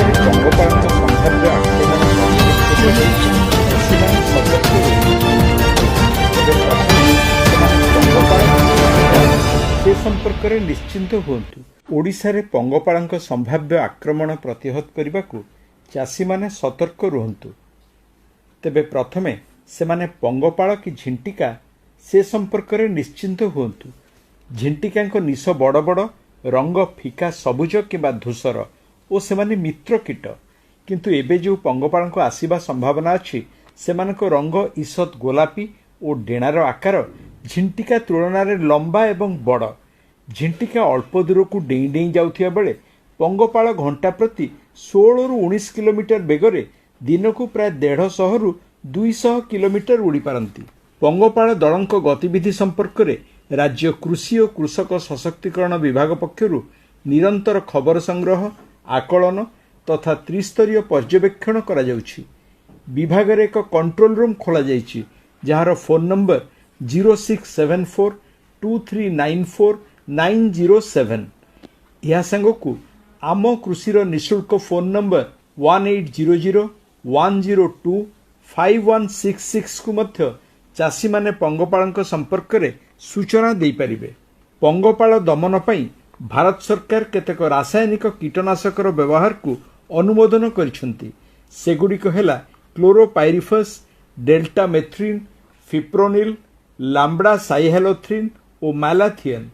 ଓଡ଼ିଶାରେ ପଙ୍ଗପାଳଙ୍କ ସମ୍ଭାବ୍ୟ ଆକ୍ରମଣ ପ୍ରତିହତ କରିବା ପାଇଁ ଚାଷୀମାନେ ସତର୍କ ରୁହନ୍ତୁ। ତେବେ ପ୍ରଥମେ ସେମାନେ ପଙ୍ଗପାଳ କି ଝିଣ୍ଟିକା ସେ ସମ୍ପର୍କରେ ନିଶ୍ଚିନ୍ତ ହୁଅନ୍ତୁ। ଓଡ଼ିଶାରେ ପଙ୍ଗପାଳଙ୍କ ସମ୍ଭାବ୍ୟ ଆକ୍ରମଣ ପ୍ରତିହତ କରିବାକୁ ଚାଷୀମାନେ ସତର୍କ ରୁହନ୍ତୁ। ତେବେ ପ୍ରଥମେ ସେମାନେ ପଙ୍ଗପାଳ କି ଝିଣ୍ଟିକା ସେ ସମ୍ପର୍କରେ ନିଶ୍ଚିନ୍ତ ହୁଅନ୍ତୁ। ଝିଣ୍ଟିକାଙ୍କ ନିଶ ବଡ଼ ବଡ଼, ରଙ୍ଗ ଫିକା ସବୁଜ କିମ୍ବା ଧୂସର ଓ ସେମାନେ ମିତ୍ର କୀଟ। କିନ୍ତୁ ଏବେ ଯେଉଁ ପଙ୍ଗପାଳଙ୍କ ଆସିବା ସମ୍ଭାବନା ଅଛି, ସେମାନଙ୍କ ରଙ୍ଗ ଈଷତ୍ ଗୋଲାପୀ ଓ ଡେଣାର ଆକାର ଝିଣ୍ଟିକା ତୁଳନାରେ ଲମ୍ବା ଏବଂ ବଡ଼। ଝିଣ୍ଟିକା ଅଳ୍ପ ଦୂରକୁ ଡେଇଁ ଡେଇଁ ଯାଉଥିବା ବେଳେ ପଙ୍ଗପାଳ ଘଣ୍ଟା ପ୍ରତି 16ରୁ 19 କିଲୋମିଟର ବେଗରେ ଦିନକୁ ପ୍ରାୟ 150ରୁ 200 କିଲୋମିଟର ଉଡ଼ିପାରନ୍ତି। ପଙ୍ଗପାଳ ଦଳଙ୍କ ଗତିବିଧି ସମ୍ପର୍କରେ ରାଜ୍ୟ କୃଷି ଓ କୃଷକ ସଶକ୍ତିକରଣ ବିଭାଗ ପକ୍ଷରୁ ନିରନ୍ତର ଖବର ସଂଗ୍ରହ, ଆକଳନ ତଥା ତ୍ରିସ୍ତରୀୟ ପର୍ଯ୍ୟବେକ୍ଷଣ କରାଯାଉଛି। ବିଭାଗରେ ଏକ କଣ୍ଟ୍ରୋଲ ରୁମ୍ ଖୋଲାଯାଇଛି, ଯାହାର ଫୋନ୍ ନମ୍ବର 0674 239 4907। ଏହା ସାଙ୍ଗକୁ ଆମ କୃଷିର ନିଃଶୁଳ୍କ ଫୋନ୍ ନମ୍ବର 1800 102 5166କୁ ମଧ୍ୟ ଚାଷୀମାନେ ପଙ୍ଗପାଳଙ୍କ ସମ୍ପର୍କରେ ସୂଚନା ଦେଇପାରିବେ। ପଙ୍ଗପାଳ ଦମନ ପାଇଁ ଭାରତ ସରକାର କେତେକ ରାସାୟନିକ କୀଟନାଶକର ବ୍ୟବହାରକୁ ଅନୁମୋଦନ କରିଛନ୍ତି। ସେଗୁଡ଼ିକ ହେଲା କ୍ଲୋରୋପାଇରିଫସ୍, ଡେଲ୍ଟା ମେଥ୍ରିନ୍, ଫିପ୍ରୋନିଲ୍, ଲାମ୍ବଡା ସାଇହାଲୋଥ୍ରିନ୍ ଓ ମାଲାଥିଅନ୍।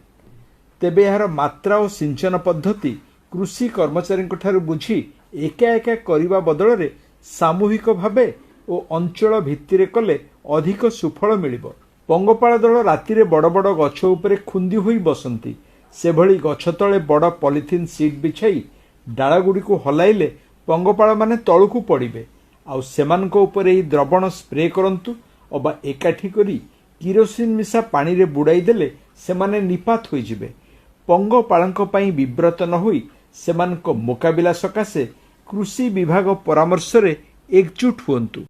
ତେବେ ଏହାର ମାତ୍ରା ଓ ସିଞ୍ଚନ ପଦ୍ଧତି କୃଷି କର୍ମଚାରୀଙ୍କଠାରୁ ବୁଝି ଏକା ଏକା କରିବା ବଦଳରେ ସାମୂହିକ ଭାବେ ଓ ଅଞ୍ଚଳ ଭିତ୍ତିରେ କଲେ ଅଧିକ ସୁଫଳ ମିଳିବ। ପଙ୍ଗପାଳ ଦଳ ରାତିରେ ବଡ଼ ବଡ଼ ଗଛ ଉପରେ ଖୁନ୍ଦି ହୋଇ ବସନ୍ତି। ସେଭଳି ଗଛ ତଳେ ବଡ଼ ପଲିଥିନ୍ ସିଟ୍ ବିଛାଇ ଡାଳଗୁଡ଼ିକୁ ହଲାଇଲେ ପଙ୍ଗପାଳମାନେ ତଳକୁ ପଡ଼ିବେ। ଆଉ ସେମାନଙ୍କ ଉପରେ ଏହି ଦ୍ରବଣ ସ୍ପ୍ରେ କରନ୍ତୁ ଅବା ଏକାଠି କରି କିରୋସିନ ମିଶା ପାଣିରେ ବୁଡ଼ାଇ ଦେଲେ ସେମାନେ ନିପାତ ହୋଇଯିବେ। ପଙ୍ଗପାଳଙ୍କ ପାଇଁ ବିବ୍ରତ ନ ହୋଇ ସେମାନଙ୍କ ମୁକାବିଲା ସକାଶେ କୃଷି ବିଭାଗ ପରାମର୍ଶରେ ଏକଜୁଟ ହୁଅନ୍ତୁ।